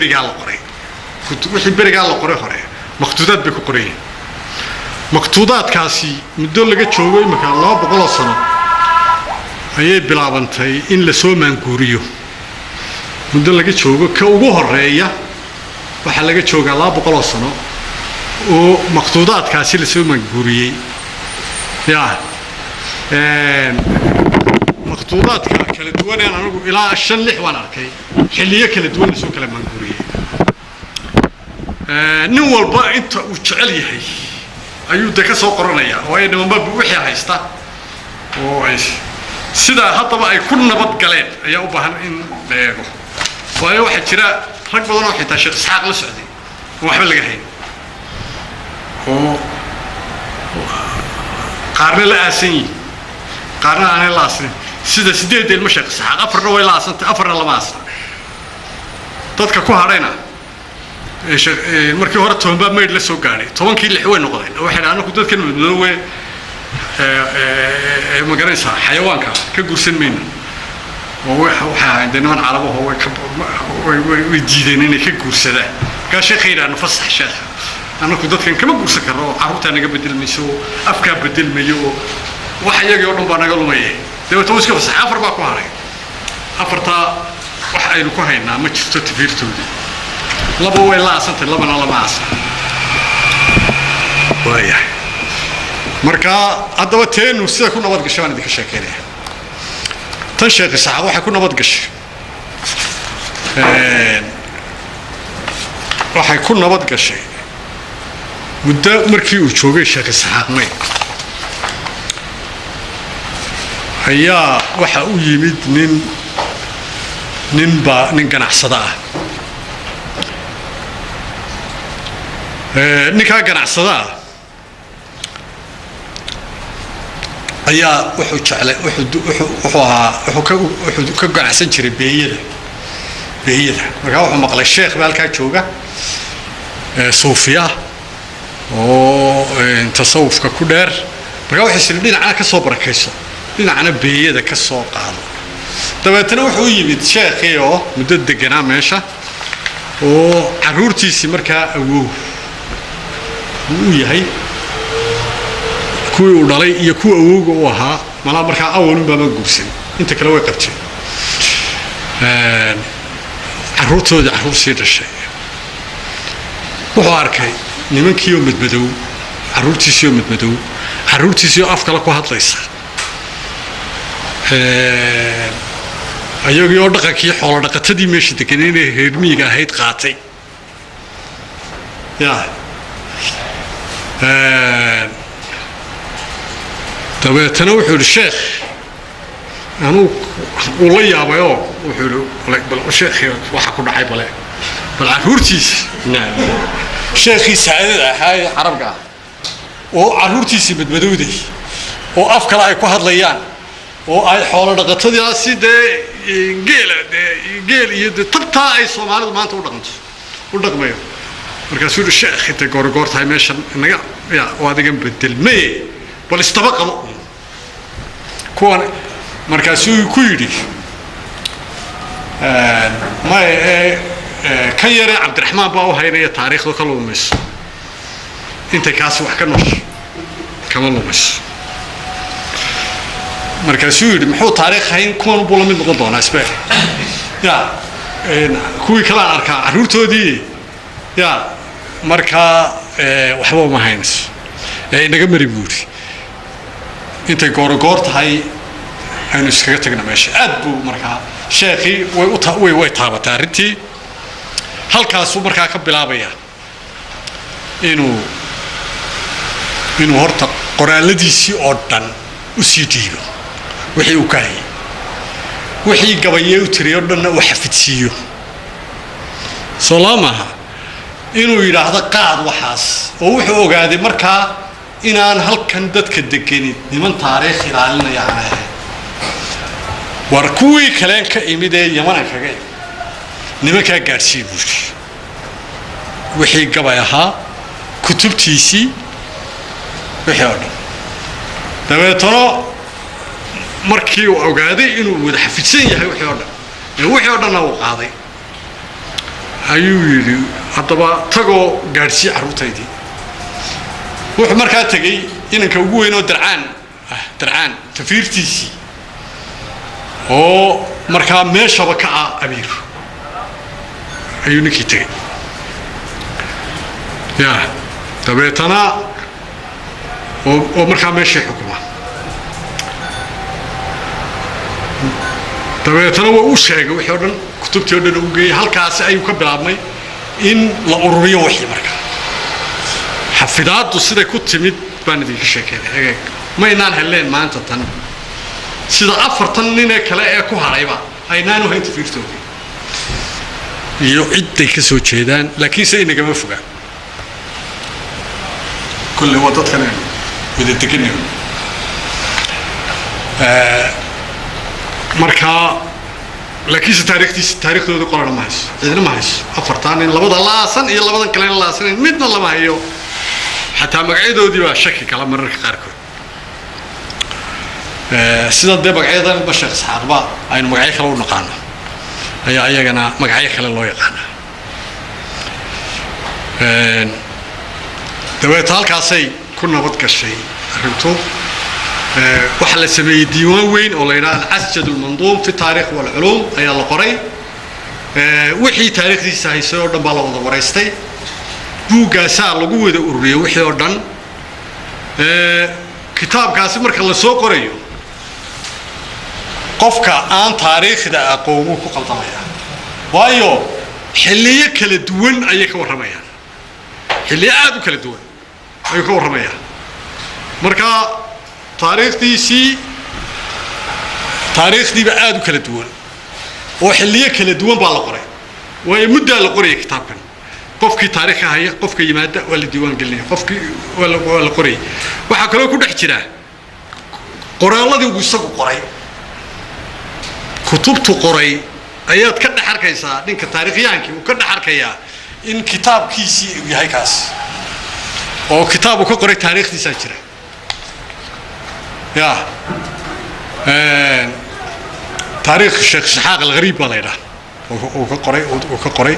Berigaa la qoray, wixii berigaa la qoray hore makhtuudaad bay ku qoran yihiin. Makhtuudaadkaasi muddo laga joogo imika 200 sano ayay bilaabantay in lasoo maanguuriyo. Muddo laga joogo ka ugu horeeya waxaa laga joogaa 200 sano oo makhtuudaadkaasi lasoo maanguuriyey. Ya makhtuudaadka kala duwaneen anigu ilaa 5 6 waan arkay, xilliyo kala duwan lasoo kala maanguuriyey. Nin walba inta uu jecel yahay ayuu de ka soo qoranayaa, oo ay nimanba wixii haysta oo ay sidaa haddaba ay ku nabad galeen ayaa u baahan in la eego. Waayo waxaa jira rag badan oo xitaa Sheekh Isxaaq la socday oo waxba laga hayn, oo qaarna la aasan yihin, qaarna aanay la aasnin. Sida 8 ilmo Sheekh Isxaaq, 4na way la aasantay, 4na lama aasna. Dadka ku hadhayna markii hore 10 baa maydh la soo gaadhay, 10kii 6 way noqdeen. Waxay dhahaan anaku dadkan madmadoowe ma garanaysaa xayawaanka ka guursan mayno, oo waxay ahayn dee niman carabaho way diideen inay ka guursadaan. Markaa sheekha yidhaahno fasax sheekha, anaku dadkan kama guursan karno oo carruurtaa naga bedelmayso oo afkaa bedelmayo oo wax iyagii oo dhan baa naga lumaya. Dabeetna wuu iska fasaxay, 4 baa ku haray. 4taa wax aynu ku haynaa ma jirto tafiirtoodii. 2 way la aasantay, 2na lama aasan. Waayahay, marka haddaba teenu sida ku nabad gashay baan idinka sheekeynaya. Tan Sheekh Isxaaq waxay ku nabad gashay, waxay ku nabad gashay muddo markii uu joogay Sheekh Isxaaq May ayaa waxa u yimid nin baa nin ganacsada ah. Ninkaa ganacsada ah ayaa wuxuu jeclay, wuxuu ahaa wuxuu ka ganacsan jiray beeyada. Markaa wuxuu maqlay sheekh baa halkaa jooga, suufiya oo tasawufka ku dheer. Markaa wuxuu isiri dhinacna ka soo barakayso, dhinacna beeyada ka soo qaado. Dabeetana wuxuu u yimid sheekhii oo muddo deganaa meesha, oo carruurtiisii markaa awow uu u yahay, kuwii uu dhalay iyo kuwa awowga u ahaa malaa markaa awalun baama guursan, inta kale way qabteen carruurtoodii, carruur sii dhashay. Wuxuu arkay nimankii oo madmadow, carruurtiisii oo madmadow, carruurtiisii oo af kale ku hadlaysa, ayagii oo dhaqankii xoolo dhaqatadii meesha deganay inay reer miyiga ahayd qaatay. Ya dabeetana wuxuu yidhi sheekh, anuu uu la yaabayoo wuxuu yidhi bal sheekhii waxa ku dhacay, bale bal carruurtiisi, sheekhii saadada ahaa ee carabka ah oo carruurtiisii madmadowday oo af kale ay ku hadlayaan oo ay xoolo dhaqatadaasi dee geela dee geel iyo dee tabtaa ay Soomaalidu maanta u dhaqanto u dhaqmayo. Markaasuu yidhi sheekh, intay goorgoor tahay meeshan inaga ya oo adigan bedelmaye, bal istaba qabo kuwan. Markaasuu ku yidhi maya, kan yaree Cabdiraxmaan baa u haynaya taariikhdu ka lumayso, intay kaasi wax ka noosho kama lumayso. Markaasuu yidhi muxuu taariikh hayn, kuwan buu la mid noqon doonaa isbe ya kuwii kale aan arkaa carruurtoodii ya markaa waxba uma haynayso ee inaga mari buu yidhi, intay goorogoor tahay aynu iskaga tagna meesha. Aad buu markaa sheekhii way way taabatay arrintii. Halkaasuu markaa ka bilaabaya inuu horta qoraalladiisii oo dhan u sii dhiibo, wixii uu ka hayay, wixii gabayee u tiriyay oo dhanna uu xafidsiiyo. Soo lama maaha inuu yidhaahdo qaad waxaas, oo wuxuu ogaaday markaa inaan halkan dadka degenin niman taariikh ilaalinaya aan ahayn. War kuwii kaleen ka imid ee Yamanan kaga imid nimankaa gaadhsii buu yidhi wixii gabay ahaa, kutubtiisii, wixii oo dhan. Dabeetana markii uu ogaaday inuu wada xafidsan yahay wixii oo dhan ee wixii oo dhanna uu qaaday Ayuu yidhi, haddaba tagoo gaadhsii carruurtaydii. Wuxuu markaa tegey inanka ugu weyn oo Darcaan ah, Darcaan tafiirtiisii, oo markaa meeshaba ka ah amiir ayuu ninkii tegey. Ya dabeetana oo markaa meeshii xukuma. Dabeetana waa u sheegay wixii o dhan, kutubtii o dhan u geeyey. Halkaasi ayuu ka bilaabmay in la ururiyo wixii. Markaa xafidaaddu siday ku timid baan idinka sheekeynay. Egeeg, maynaan helleen maanta tan sida 40 ninee kale ee ku hadhayba aynaanu hayn tafiirtoodii iyo cidday ka soo jeedaan, laakiin se inagama fogaan. Kulle waa dadkan aynu wada deganayno. Markaa laakiinse taarikhtiis, taarikhdoodii qorana ma hayso, cidna ma hayso. 4-taa nin, labada laasan iyo labadan kalena laasanayn, midna lama hayo. Xataa magacyadoodii baa shaki kala mararka qaarkood, sida dee magacyadan ba Sheekh Isxaaqba aynu magacyo kale u naqaano ayaa iyagana magacyo kale loo yaqaana. Dabeeta halkaasay ku nabad gashay arrintu. Waxaa la sameeyey diiwaan weyn oo la yidhaha Alcasjad Almanduum fi Taarikh walculuum ayaa la qoray. Wixii taariikhdiisa haysay oo dhan baa la wada waraystay, buuggaasaa lagu wada ururiyey wixii oo dhan. Kitaabkaasi marka la soo qorayo, qofka aan taariikhda aqoon wuu ku qaldamaya, waayo xilliyo kala duwan ayay ka warramayaan, xilliyo aada u kala duwan ayuu ka warramayaa. Marka taariikhdiisii, taariikhdiiba aada u kala duwan oo xilliyo kala duwan baa la qoray, waayo muddaa la qoraya kitaabkan. Qofkii taariikha haya, qofka yimaada waa la diiwaan gelinaya, qofkii waa la qorayay. Waxaa kaloo ku dhex jira qoraalladii uu isagu qoray, kutubtu qoray ayaad ka dhex arkaysaa. Ninka taariikhyahaankii uu ka dhex arkayaa in kitaabkiisii uu yahay kaas, oo kitaab uu ka qoray taariikhdiisaa jira. Ya Taariikh Sheekh Isxaaq Alghariib baa la yidhaha uu ka qoray, uu ka qoray.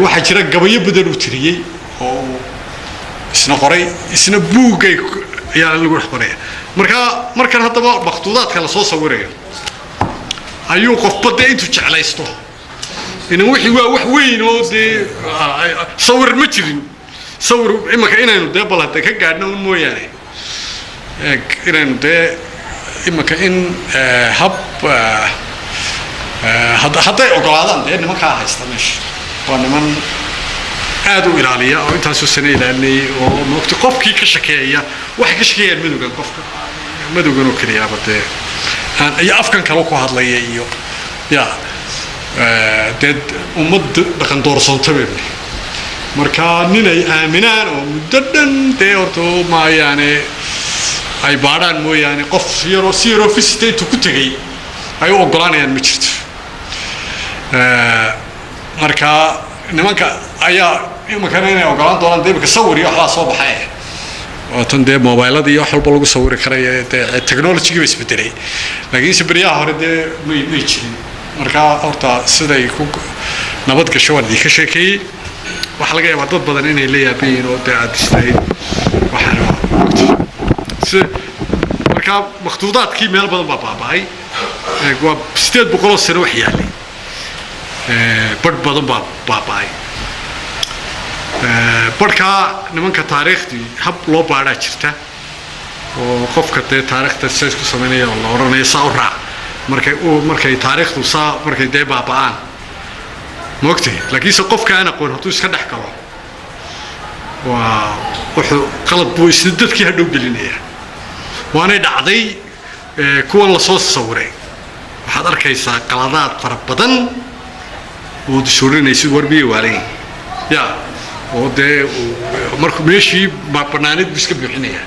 Waxaa jira gabayo badan uu tiriyey oo uu isna qoray, isna buuggay ayaa lagu dhex qoraya. Marka markan haddaba makhtuudaadka lasoo sawirayo ayuu qofba dee intuu jeclaysto inan wixii waa wax weyn oo dee sawir ma jirin. Sawir imanka inaynu dee bal hadde ka gaadhno un mooyaane, inaynu dee imanka in hab hadday ogolaadaan dee nimankaa haysta meesha, waa niman aada u ilaaliya oo intaasoo sano ilaalinayay, oo moogta qofkii ka shakeeya waxay ka shakeeyaan madowgan, qofka madowgan oo keliyaaba dee iyo afkan kale ku hadlaya iyo ya dee ummad dhaqan doorsoonta baynu. Marka nin ay aaminaan oo muddo dhan dee horta maayaane ay baadhaan mooyaane, qof yaroo si yaroo fisita intuu ku tegey ay u oggolaanayaan ma jirto. Marka nimanka ayaa iminkana inay ogolaan doonaan dee iminka sawir iyo waxbaa soo baxay, waa tan dee mobilada iyo wax walba lagu sawiri karaya, dee technology-gii ba isbedelay, laakiinse beryaha hore dee may jirin. Marka horta siday ku nabad gasho waan idinka sheekeeyey. Waxaa laga yaabaa dad badan inay la yaaban yihiin oo dee aad istahayd waxaan si. Marka makhtuudaadkii meel badan baa baaba'ay, waa 800 sano wax yaalay, badh badan baa baaba'ay. Badhkaa nimanka taariikhdii hab loo baadhaa jirta oo qofka dee taariikhda sidays ku samaynaya oo la odhanayo saa u raac markay taariikhdu saa markay dee baaba'aan, maogtay. Laakiinse qofka aan aqoon hadduu iska dhex galo, waa wuxuu qalad buu isna dadkii hadhow gelinaya. Waanay dhacday kuwan lasoo sawiray, waxaad arkaysaa qaladaad fara badan oo dishoorinaysid, war miyay waalan ya, oo dee markuu meeshii bannaanid buu iska buuxinaya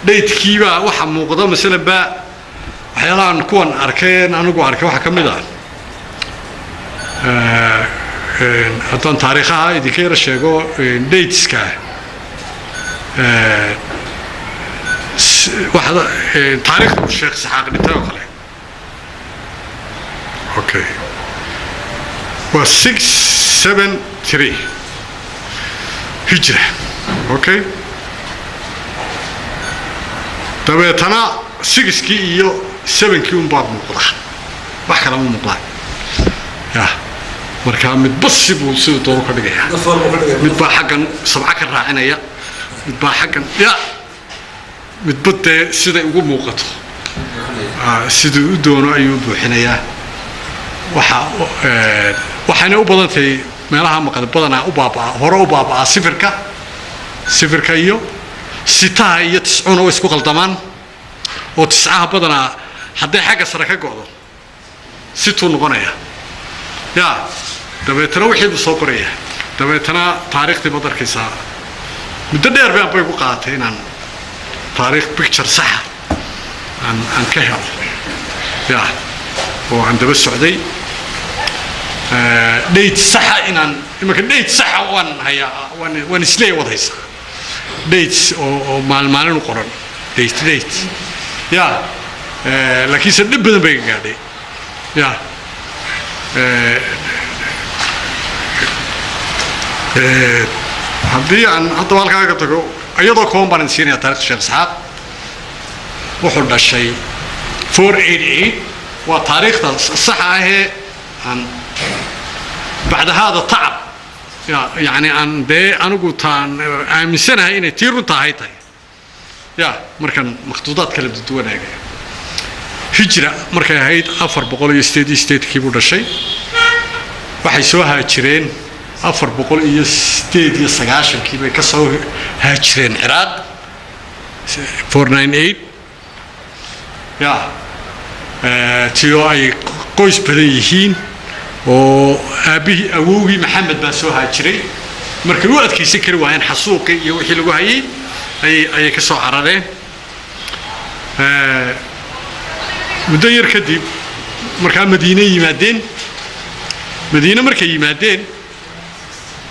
dhaydkiibaa waxaa muuqda. Masalan ba waxyaalahan kuwan arkeen anigu arkay waxaa ka mid ah, haddaan taariikhaha idinka yara sheego, dateska waxaad taariikhda Sheekh Isxaaq dhintay oo kale, okay, waa six 73 hijra. Okay, dabeetana 6kii iyo 7kii unbaa muuqda, wax kale ma muuqdaan. Ya markaa mid basi buu siduu doono ka dhigayaa, mid baa xaggan 7 ka raacinaya, mid baa xaggan, ya midba dee siday ugu muuqato siduu u doono ayuu buuxinayaa. Waxa waxayna u badan tahay meelaha maqan badanaa u baabaa, hore u baabaa sifirka iyo sitaha iyo tiscuna way isku qaldamaan, oo tiscaha badanaa hadday xagga sare ka go'do situu noqonaya. Ya dabeetana wixii buu soo qoraya, dabeetana taariikhdii baad arkaysaa. Muddo dheer baan bay ku qaadatay inaan taariikh picture saxa aan ka helo, ya oo aan daba socday date saxa inaan imanka date saxa waan hayaa, waan isleeya wad haysaa dates oo maalmaalin u qoran date ya, laakiinse dhib badan bay ga gaadhay. Ya haddii aan haddaba halkaa ka tago iyadoo kooban baan idin siinayaa taarikhda Sheekh Isxaaq. Wuxuu dhashay 488, waa taariikhda saxa ahee aan bacda haada tacab, yacni aan dee anigu taan aaminsanahay inay tii runta ahay tahay. Ya markaan makhtuudaad kala duwan eegaya, hijra markay ahayd 488kii buu dhashay. Waxay soo haajireen 498kii bay ka soo haajireen Ciraaq, 498. Ya tiyoo ay qoys badan yihiin oo aabbihii awowgii Maxamed baa soo haajiray. Markay u adkaysan kari waayeen xasuuqii iyo wixii lagu hayay ayay ka soo carareen. Muddo yar kadib markaa Madiine yimaadeen. Madiine markay yimaadeen,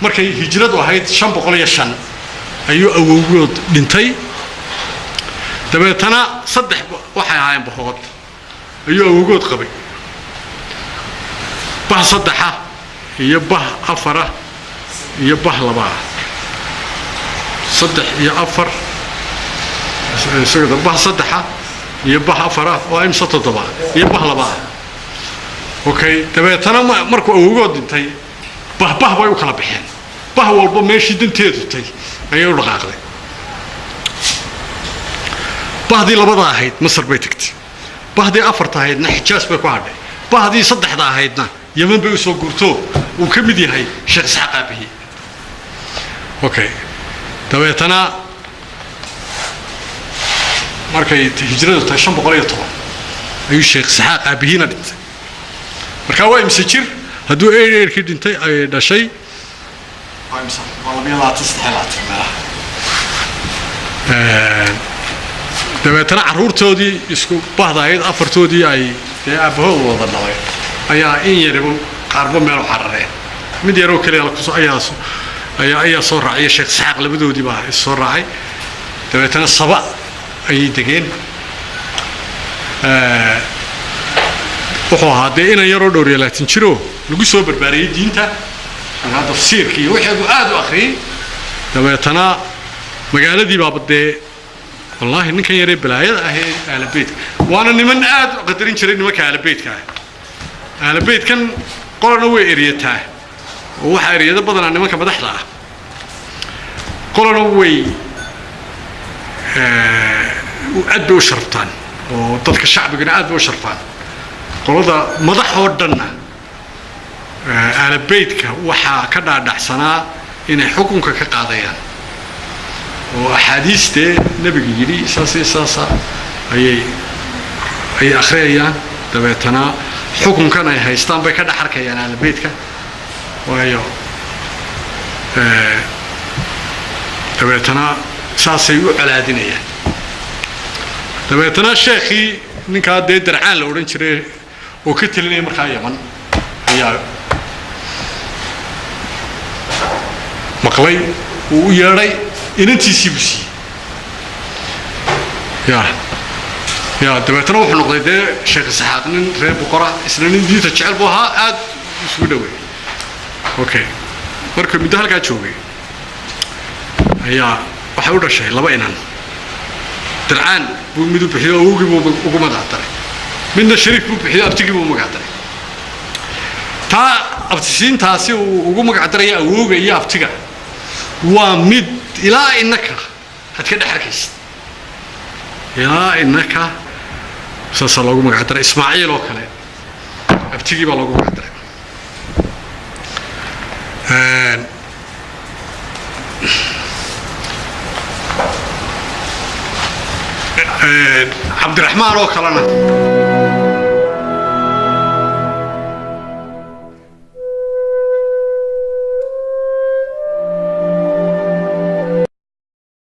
markay hijradu ahayd 505 ayuu awowgood dhintay. Dabeetana 3 waxay ahaayeen bahood ayuu awowgood qabay, bah 3 iyo bah 4 iyo bah 2, 3 iyo 4, isaga bah 3 iyo bah 4 waa imse 7 iyo bah 2. Okay, dabeetana markuu awowgood dhintay bah bay u kala baxeen, bah walba meeshii danteedu tay ayay u dhaqaaqday. Bahdii 2da ahayd Masar bay tagtay, bahdii 4ta ahaydna Xijaas bay ku hadhay, bahdii 3da ahaydna Yemen bay u soo guurto, uu ka mid yahay Sheekh Isxaaq aabihi. Okay, dabeetana markay hijradu tahay 510 ayuu Sheekh Isxaaq aabihiina dhintay. Markaa waa imse jir hadduu eerkii dhintay ay dhashay? Waa imse? Waa 22, 23 meelaha. Dabeetana carruurtoodii isku bahda ahayd, 4toodii ay dee aabbahood wada dhalay, ayaa in yariba qaarba meel u carareen. Mid yaroo keliya ayaa soo raacay Sheekh Isxaaq, labadoodii baa is soo raacay. Dabeetana Saba ayay degeen. Wuxuu ahaa dee inan yaroo dhowr iyo 20 jiro lagu soo barbaariyey diinta, markaa tafsiirka iyo wixii buu aad u akhriyey. Dabeetana magaaladii baaba dee wallaahi ninkan yaree balaayada ah ee aalabeydka, waana niman aad u qadarin jiray nimanka aalabeydka ah. Aalabeydkan qolana way eryataa oo waxaa eryado badanaa nimanka madaxda ah, qolana way aad bay u sharftaan oo dadka shacbigana aad bay u sharfaan. Qolada madax oo dhanna aalabeydka waxaa ka dhaadhacsanaa inay xukunka ka qaadayaan, oo axaadiistee nebiga yidhi saas iyo saasa ayay akhriyayaan. Dabeetana xukunkan ay haystaan bay ka dhex arkayaan aalabeydka, waayo dabeetana saasay u colaadinayaan. Dabeetana sheekhii ninkaa dee Darcaan la odhan jiray oo ka telinaya markaa Yaman ayaa maqlay, uu u yeedhay, inantiisii buu siiyey. Ya ya dabeetana wuxuu noqday dee Sheekh Isxaaq nin reer boqora, isna nin diinta jecel buu ahaa, aad isugu dhaweeyey. Okay, Markuu muddo halkaa joogay ayaa waxay u dhashay laba inan. Dircaan buu mid u bixiyo, awowgii buu ugu magac daray, midna Shariif buu bixiyo, abtigii buu magac daray. Taa abtisiintaasi uu ugu magac daraya awowga iyo abtiga waa mid ilaa innaka aad ka dhex arkaysid, ilaa innaka saasaa loogu magac daray. Ismaaciil oo kale abtigii baa loogu magac daray. Cabdiraxmaan oo kalena